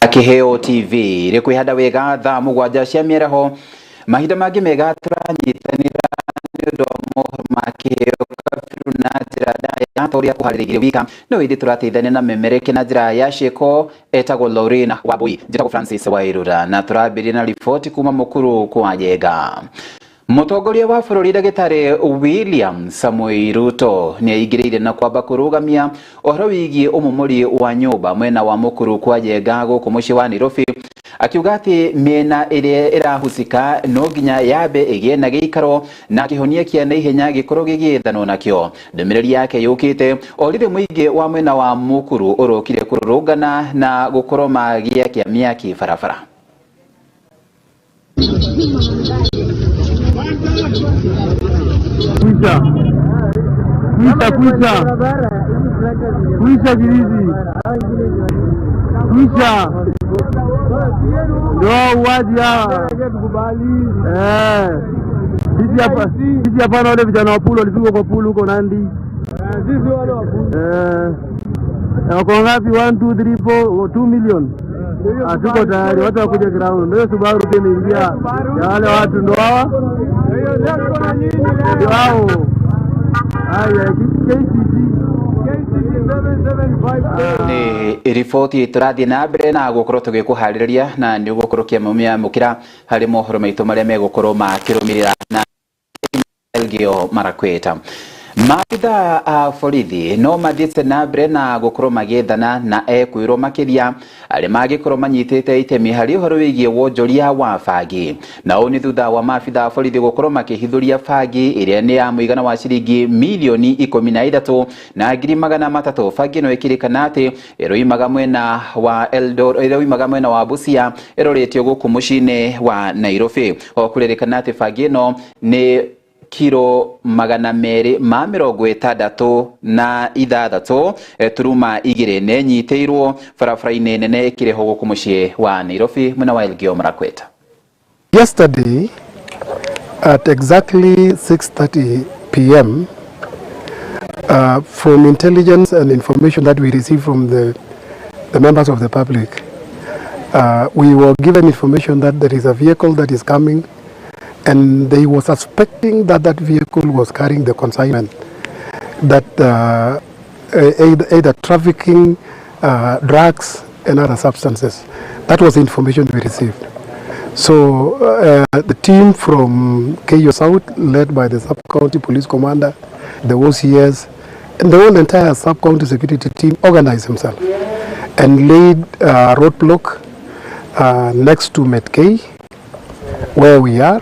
Kiheo TV rĩkwĩhanda wega thaa 7 cia mĩaraho mahinda mangĩ mega tũranyitanĩra nĩ ũndũ wa mohoro ma Kiheo Kabiru na njĩra ndaya ta ũrĩa kũharĩrĩirie wika no ĩndĩ tũrateithania na memereke na njĩra ya ciĩko etagwo Lorena Wambui, njĩtagwo Francis Wairura na tũrambĩrĩria na riboti kuma Mukuru kwa Njenga. Mũtongoria wa bũrũri ndagĩtarĩ William Samoei Ruto nĩ aingĩrĩire na kwamba kũrũgamia ũhoro wĩgiĩ ũmomori wa nyũmba mwena wa Mukuru kwa Njenga gũkũ mũciĩ wa Nairobi, akiuga atĩ mĩena ĩrĩa ĩrahusika no nginya yambe ĩgĩe na gĩikaro na kĩhonia kĩa naihenya gĩkorwo gĩgĩethanwo nakĩo. Ndũmĩrĩri yake yũkĩte o rĩrĩ mũingĩ wa mwena wa Mukuru ũrokire kũrũrũngana na gũkorwo magĩakia mĩaki barabara. Kuisha. Kuisha, kuisha. Kuisha kijiji. Kuisha. Ndio uwaji hawa. Sisi hapa na wale vijana wa pulu walipigwa kwa pulu huko Nandi. Sisi wale wa pulu. Wako ngapi? 1 2 3 4 2 million. Tuko tayari, watu wakuja ground. Ndio Subaru pia imeingia. Ya wale watu ndio hawa. Ndio hao. Haya, KCC. KCC 775. Nĩ riboti tũrathiĩ na mbere na gũkorwo tũgĩkũharĩrĩria na nĩ ũgũkorwo ũkĩamũkĩra harĩ mohoro maitũ marĩa megũkorwo makĩrũmĩrĩra na Elgeyo Marakwet. Maabitha a borithi no mathiĩte na mbere na gũkorwo magĩethana na ekwĩrwo makĩria arĩa mangĩkorwo manyitĩte itemi harĩ ũhoro wĩgiĩ wonjoria wa bangi. Na ũũ nĩ thutha wa maabitha a borithi gũkorwo makĩhithũria bangi ĩrĩa nĩ ya mũigana wa ciringi milioni 13 na ngiri magana matatũ. Bangi ĩno ĩkĩrĩkana atĩ ĩroimaga mwena wa Eldoret, ĩroimaga mwena wa Busia ĩroretio gũkũ mũciĩ-inĩ wa Nairobi. O kũrĩrĩkana atĩ bangi ĩno nĩ kiro magana merĩ ma mĩrongo ĩtandatũ na ithathatũ turuma igĩrĩ nĩ ĩnyitĩirwo barabara-inĩ nene ĩkĩrĩho gũkũ mũciĩ wa Nairobi mwena wa Elgeyo Marakwet. Yesterday at exactly 6:30 p.m., from intelligence and information that we received from the members of the public, we were given information that there is a vehicle that is coming, and they were suspecting that that vehicle was carrying the consignment, that either trafficking drugs and other substances. That was the information we received. So the team from Keiyo South, led by the sub-county police commander, the OCS, and the whole entire sub-county security team organized themselves and laid a roadblock next to Metkei, where we are,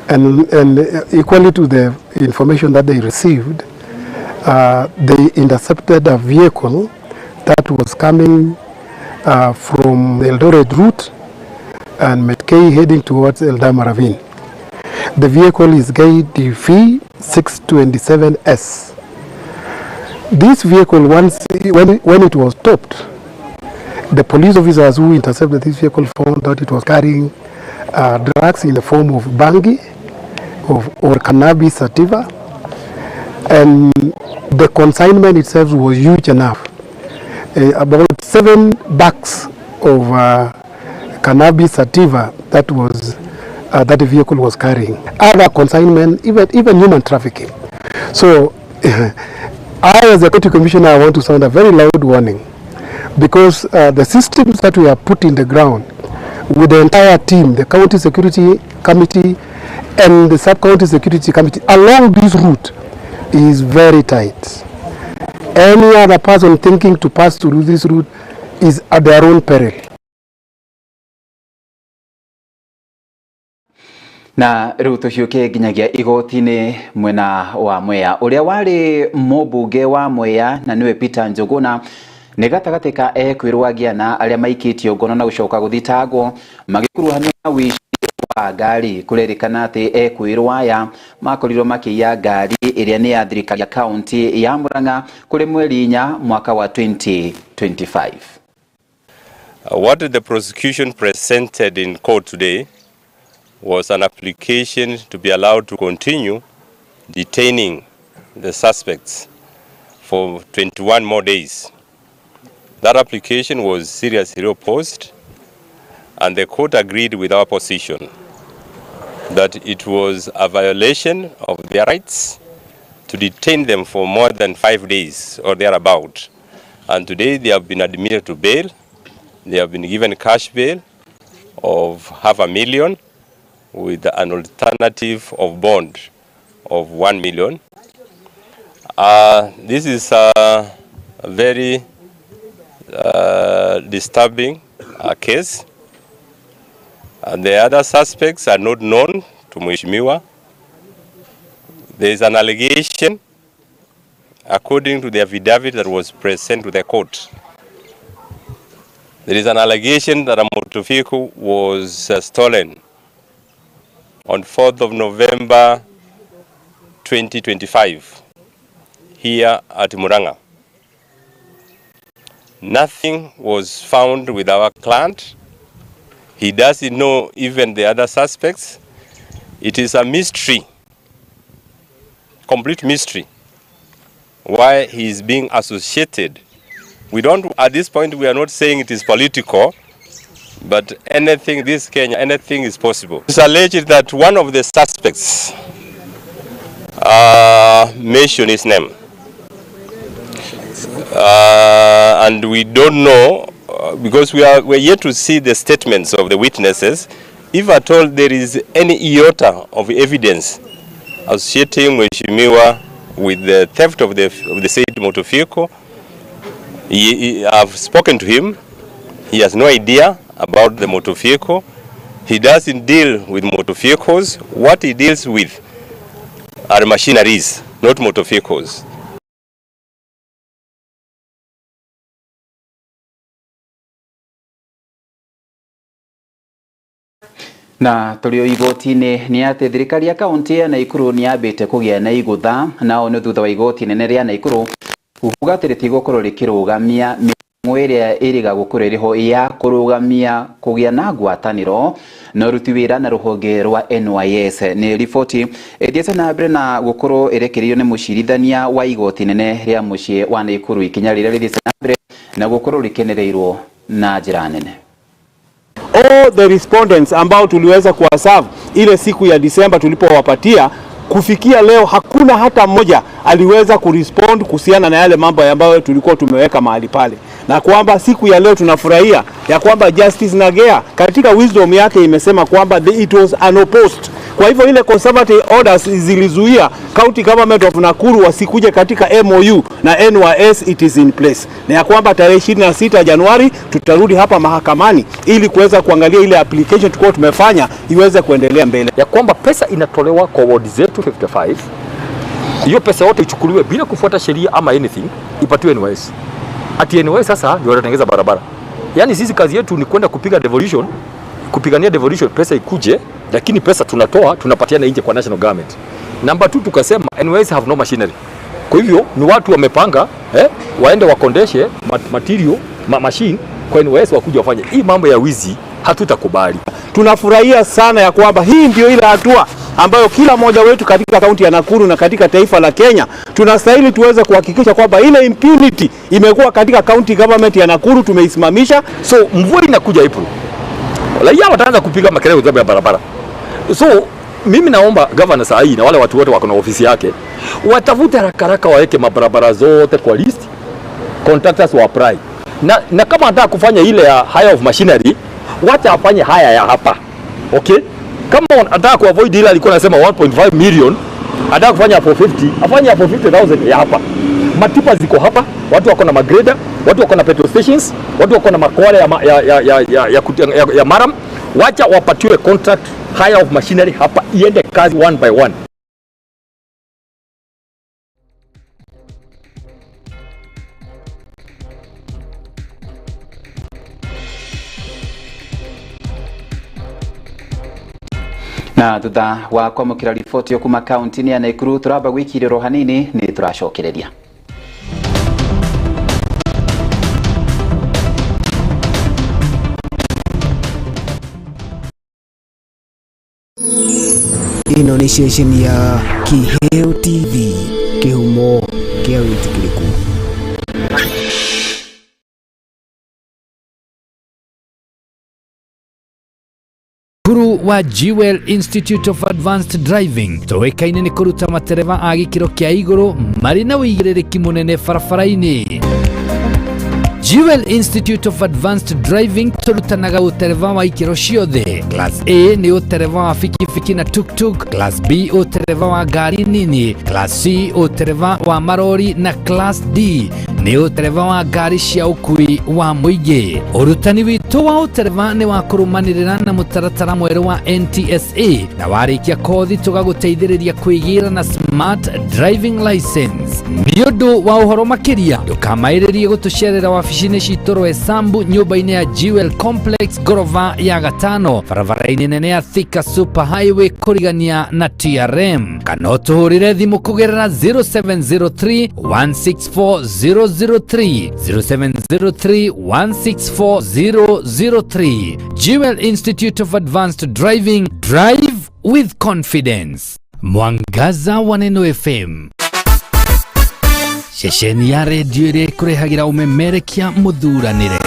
and equally to the information that they received, they intercepted a vehicle that was coming from the Eldoret route and Metkei heading towards Eldama Ravine. The vehicle is KDV 627S. This vehicle, when it was stopped, the police officers who intercepted this vehicle found that it was carrying drugs in the form of bangi or cannabis sativa, and the consignment itself was huge enough. About 7 bags of cannabis sativa that the vehicle was carrying. Other consignment, even human trafficking. So I, as a county commissioner, I want to sound a very loud warning, because the systems that we have put in the ground with the entire team, the county security committee and the sub-county security committee along this route is very tight. Any other person thinking to pass through this route is at their own peril. Na rĩu tũhiũke nginyagia igoti-inĩ mwena wa Mwea. Ũrĩa warĩ mũmbunge wa Mwea na nĩwe Peter Njuguna nĩ gatagatĩ ka ekwĩrwo angĩana arĩa maikĩtio ngono na gũcoka gũthitangwo magĩkuruhanio na ũici wa ngari. Kũrerĩkana atĩ ekwĩrwo aya makorirwo makĩiya ngari ĩrĩa nĩ ya thirikari ya kaunti ya Murang'a kũrĩ mweri 4 mwaka wa 2025. What the prosecution presented in court today was an application to be allowed to continue detaining the suspects for 21 more days. That application was seriously opposed, and the court agreed with our position that it was a violation of their rights to detain them for more than 5 days or thereabout. And today they have been admitted to bail. They have been given cash bail of 500,000 with an alternative of bond of 1 million. This is a very disturbing case. And the other suspects are not known to Mheshimiwa. There is an allegation, according to the affidavit that was present to the court. There is an allegation that a motor vehicle was stolen on 4th of November 2025 here at Muranga. Nothing was found with our client. He doesn't know even the other suspects. It is a mystery, complete mystery, why he is being associated. We don't, at this point, we are not saying it is political, but anything, this Kenya, anything is possible. It's alleged that one of the suspects mentioned his name. And we don't know, because we're yet to see the statements of the witnesses, if at all there is any iota of evidence associating Mheshimiwa with the theft of the said motor vehicle. I've spoken to him. He has no idea about the motor vehicle. He doesn't deal with motor vehicles. What he deals with are machineries, not motor vehicles. Na tũrĩ o igoti-inĩ nĩ atĩ thirikari ya kaunti ya Naikuru nĩ yambĩte kũgĩa na igũtha, nao nĩ thutha wa igoti nene rĩa Naikuru kuga atĩ rĩtigũkorwo rĩkĩrũgamia mĩhang'o ĩrĩa ĩrĩga gũkorwo ĩrĩho ya kũrũgamia kũgĩa na ngwatanĩro na ũruti wĩra na rũhonge rwa NYS. Nĩ riboti ĩthiĩte na mbere na gũkorwo ĩrekereirio nĩ mũcirithania wa igoti nene rĩa mũciĩ wa Naikuru, ikinya rĩrĩa rĩthiĩte na mbere na gũkorwo rĩkenereirwo na njĩra nene. All the respondents ambao tuliweza kuwaserve ile siku ya Disemba tulipowapatia, kufikia leo hakuna hata mmoja aliweza kurespond kuhusiana na yale mambo ambayo tulikuwa tumeweka mahali pale. Na kwamba siku ya leo tunafurahia ya kwamba Justice Nagea katika wisdom yake imesema kwamba it was unopposed. Kwa hivyo ile conservative orders zilizuia County Government of Nakuru wasikuje katika MOU na NYS, it is in place. Na ya kwamba tarehe 26 Januari tutarudi hapa mahakamani ili kuweza kuangalia ile application tulikuwa tumefanya iweze kuendelea mbele. Ya kwamba pesa inatolewa kwa ward zetu 55, hiyo pesa yote ichukuliwe bila kufuata sheria ama anything, ipatiwe NYS. Ati NYS sasa ndio watatengeneza barabara. Yaani sisi kazi yetu ni kwenda kupiga devolution, kupigania devolution, pesa ikuje, lakini pesa tunatoa tunapatiana nje kwa national government. Number 2 tukasema NYS have no machinery. Kwa hivyo ni watu wamepanga waende wakondeshe material machine kwa NYS wakuja wafanye. Hii mambo ya wizi hatutakubali. Tunafurahia sana ya kwamba hii ndio ile hatua ambayo kila mmoja wetu katika kaunti ya Nakuru na katika taifa la Kenya tunastahili tuweze kuhakikisha kwamba ile impunity imekuwa katika county government ya Nakuru tumeisimamisha. So mvua inakuja April, raia wataanza kupiga makelele kwa sababu ya barabara. So mimi naomba governor saa hii na wale watu wote wako na ofisi yake watafute haraka haraka waweke mabarabara zote kwa list, contractors wa apply. Na kama anataka kufanya ile ya hire of machinery, wacha afanye haya ya hapa. Okay? Kama anataka ku avoid ile alikuwa anasema 1.5 million, anataka kufanya 450, afanye 450,000 ya hapa. Matipa ziko hapa, watu wako na magrader, watu wako na petrol stations, watu wako na makwale ya maram. Wacha wapatiwe contract hire of machinery hapa iende kazi one by one. Na thutha wa kwamũkĩra riboti kuma kaunti-inĩ ya Nakuru turamba gwĩkirĩrwo hanini nĩ tũracokereria. Ĩno nĩ ceceni ya Kiheo TV, kĩhumo kĩa wĩtĩkĩrĩku. Cukuru wa Jewel Institute of Advanced Driving tũĩkaine nĩ kũruta matereba a gĩkĩro kĩa igũrũ marĩ na ũigĩrĩrĩki mũnene barabara-inĩ. Jewel Institute of Advanced Driving tũrutanaga ũtereba wa ikĩro ciothe. Class A nĩ ũtereba wa bikibiki na tuktuk, Class B ũtereba wa ngari nini, Class C ũtereba wa marori na Class D nĩ ũtereba wa ngari cia ũkui wa mũingĩ. Ũrutani witũ wa ũtereba nĩ wa kũrũmanĩrĩra na mũtaratara mwerũ wa NTSA na warĩkia kothi tũgagũteithĩrĩria kwĩgĩra na smart driving license. Nĩ ũndũ wa ũhoro makĩria ndũkamaĩrĩrie gũtũcerera wabici-inĩ citũ Roysambu nyũmba-inĩ ya Jewel Complex ngorova ya gatano barabara-inĩ nene ya Thika Super Highway kũrigania na TRM, kana ũtũhũrĩre thimũ kũgerera 0703 164 003 0703 164 003. Jewel Institute of Advanced Driving, drive with confidence. Mwangaza wa Neno FM, ceceni ya redio ĩrĩa ĩkũrehagĩra ũmemerekia mũthuranĩre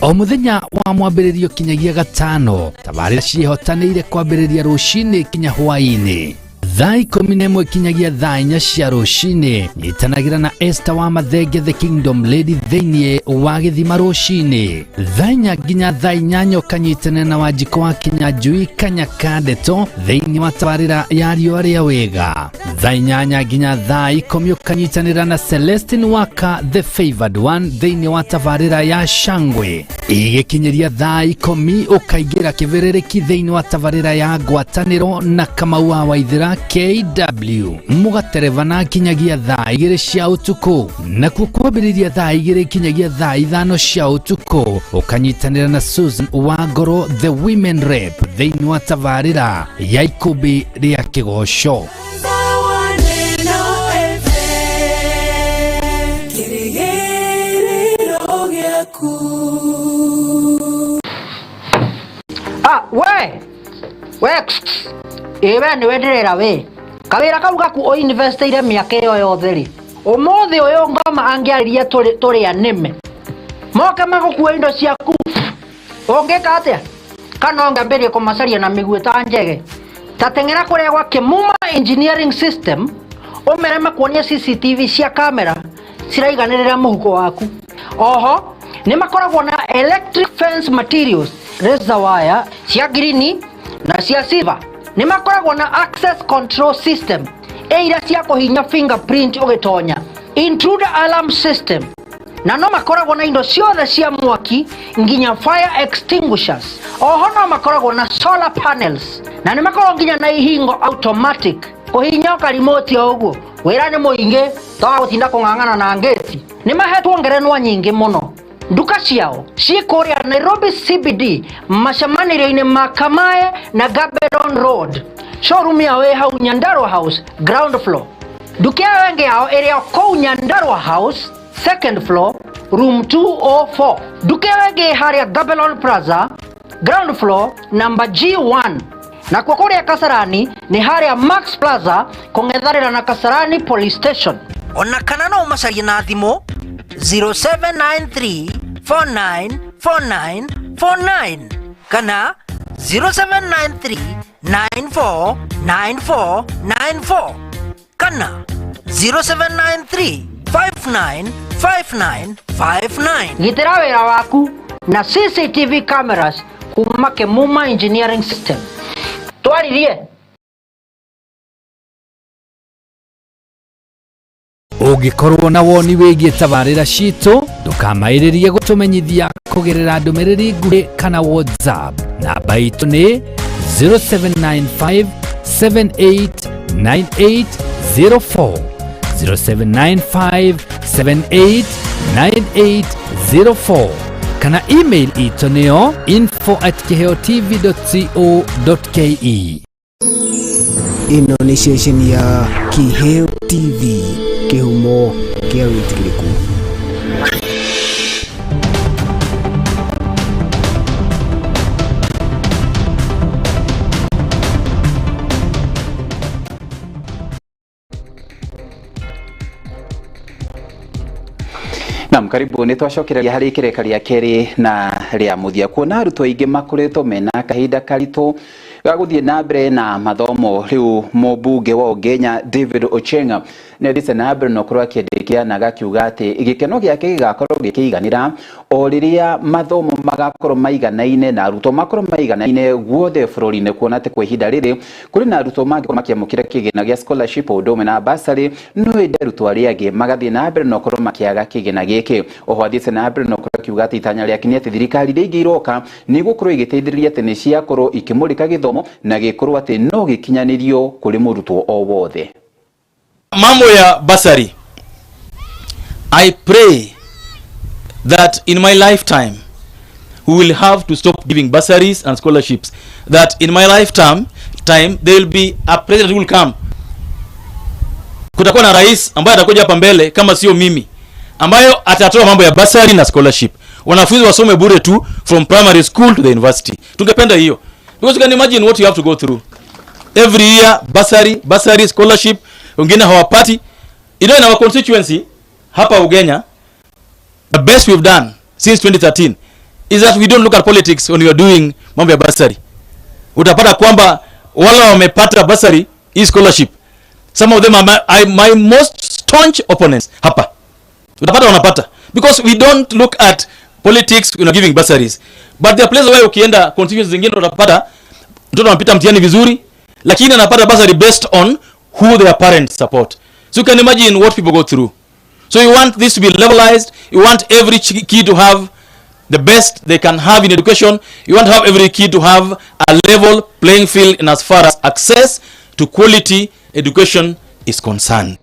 o mũthenya wa mwambĩrĩrio kinyagia gatano. Tabarĩra ciĩhotanĩire kwambĩrĩria rũcinĩ kinya hwaĩ-inĩ thaa 11 kinyagia thaa 4 cia rũcinĩ. Nyitanagĩra na Esther wa Mathenge the Kingdom Lady thĩinĩ wa gĩthima rũcinĩ thaa 4 nginya thaa 8, ũkanyitanĩra na Wanjikũ wa Kinyanjui Kanyaka Ndeto thĩinĩ wa tabarĩra ya riũa rĩa wega. Thaa 8 nginya thaa 10 ũkanyitanĩra na Celestine Waka the Favored One thĩinĩ wa tabarĩra ya Shangwe. Igĩkinyĩria thaa 10 ũkaingĩra kĩbĩrĩrĩki thĩinĩ wa tabarĩra ya ngwatanĩro na Kamau wa Waithĩra KW, mũgaterebana kinyagia thaa 2 cia ũtukũ. Nakuo kwambĩrĩria thaa 2 kinyagia thaa 5 cia ũtukũ ũkanyitanĩra na Susan Wangoro the Women Rep thĩinĩ wa tabarĩra ya ikũmbĩ rĩa kĩgoco. We we ĩ we nĩwe ndĩrera we kawĩra kau gaku ũinvestĩire mĩaka ĩyo yothe rĩ, ũmũthĩ ũyũ ngoma angĩarĩria tũrĩa nĩme moke magũkue indo ciaku, ũngĩka atĩa? Kana ũngĩambĩrĩrie kũmacaria na mĩguĩ ta njege? Ta teng'era kũrĩa gwa Kĩmuma Engineering System ũmere makuonie CCTV cia kamera ciraiganĩrĩra mũhuko waku. Oho nĩ makoragwo na electric fence materials, razor wire cia girini na cia silver. Nĩ makoragwo na access control system ĩira cia kũhinya fingerprint ũgĩtonya, intruder alarm system, na no makoragwo na indo ciothe cia mwaki nginya fire extinguishers. Oho no makoragwo na solar panels na nĩ makoragwo nginya na ihingo automatic kũhinya karimoti o ũguo. Wĩra nĩ mũingĩ toga gũtinda kũng'ang'ana na ngĩti. Nĩ mahetwo ngerenwa nyingĩ mũno. Nduka ciao ciĩ kũrĩa Nairobi CBD macemanĩrio-inĩ ma Kamae na Gaberon Road. Showroom yao ĩ hau Nyandarua House ground floor. Nduka ĩyo ĩngĩ yao ĩrĩ o kũu Nyandarua House second floor room 204. Nduka ĩyo ĩngĩ harĩa Gamelon Plaza ground floor number G1. Nakuo kũrĩa Kasarani nĩ harĩa Max Plaza kũng'ethanĩra na Kasarani Police Station. Ona kana no ũmacarie na thimũ 0793 4949 49 kana 0793 9494 94 kana 0793 5959 59. Gitĩra wĩra waku na CCTV cameras kuma Kĩmuma Engineering System. Twaririe. Ũngĩkorwo na woni wĩgiĩ tabarĩra citũ ndũkamaĩrĩrie gũtũmenyithia kũgerera ndũmĩrĩri nguhĩ kana WhatsApp. Namba itũ nĩ 0795 789804 0795 789804 kana email itũ nĩyo info@kiheotv.co.ke. Ĩno nĩ ceceni ya Kiheo TV, kĩhumo kĩa wĩtĩkĩrĩku. Naam, Karibu nĩ twacokereria harĩ ikereka rĩa kerĩ na rĩa mũthia kuona arutwo aingĩ makoretwo mena kahinda karitũ ga gũthiĩ na mbere na mathomo. Rĩu mũmbunge wa Ugenya David Ochenga nĩ athiĩte na mbere na ũkorwo akĩandĩkia na agakiuga atĩ gĩkeno gĩake gĩgakorwo gĩkĩiganĩra o rĩrĩa mathomo magakorwo maiganaine na arutwo makorwo maiganaine guothe bũrũri-inĩ, kuona atĩ kwa ihinda rĩrĩ kũrĩ na arutwo mangĩkorwo makĩamũkĩra kĩgĩna gĩa scholarship o ũndũ ũmwe na bursary, no ĩndĩ arutwo arĩa angĩ magathiĩ na mbere na ũkorwo makĩaga kĩgĩna gĩkĩ. Oho athiĩte na mbere na ũkorwo akiuga atĩ itanya rĩake nĩ atĩ thirikari iria ingĩ iroka nĩ igũkorwo igĩteithĩrĩria atĩ nĩ ciakorwo ikĩmũrĩka gĩthomo na gĩkorwo atĩ no gĩkinyanĩrio kũrĩ mũrutwo o wothe. Mambo ya bursary, I pray that in my lifetime we will have to stop giving bursaries and scholarships, that in my lifetime time there will be a president who will come. Kutakuwa na rais ambaye atakuja hapa mbele kama sio mimi, ambayo atatoa mambo ya bursary na scholarship, wanafunzi wasome bure tu from primary school to the university. Tungependa hiyo, because you can imagine what you have to go through every year, bursary, bursary, scholarship, wengine hawapati. You know, in our constituency hapa Ugenya, the best we've done since 2013 is that we don't look at politics when we are doing mambo ya bursary. Utapata kwamba wala wamepata bursary hii scholarship, some of them are my most staunch opponents hapa. Utapata wanapata because we don't look at politics when we're giving bursaries. But there are places where ukienda constituencies zingine utapata mtoto anapita mtihani vizuri, lakini anapata bursary based on who their parents support. So you can imagine what people go through. So you want this to be levelized. You want every kid to have the best they can have in education. You want to have every kid to have a level playing field in as far as access to quality education is concerned.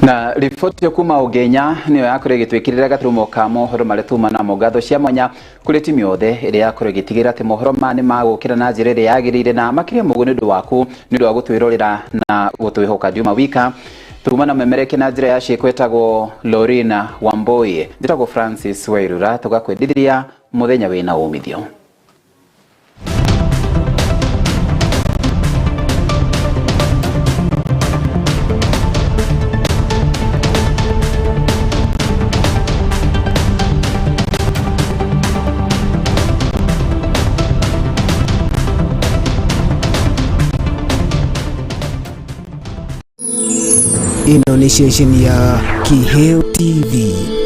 Na riboti yo kuma Ugenya niyo yakorwo ĩgĩtwĩkĩrĩra gaturumo ka mohoro marĩa tuma namo. Ngatho cia mwanya kũrĩ timu yothe ĩrĩa yakorwo ĩgĩtigĩrĩra atĩ mohoro maya nĩ magũkĩra na njĩra ĩrĩa yagĩrĩire, na makĩria mũguo nĩ ũndũ waku, nĩ ũndũ wa gũtwĩrorera na gũtwĩhoka. Ndiuma wika tuma na memereke na njĩra ya ciĩko ĩtagwo Lorena Wamboi, njĩtagwo Francis Wairura, tũgakwendithĩria mũthenya wĩna umithio. Ĩno nĩ ceceni ya Kiheo TV.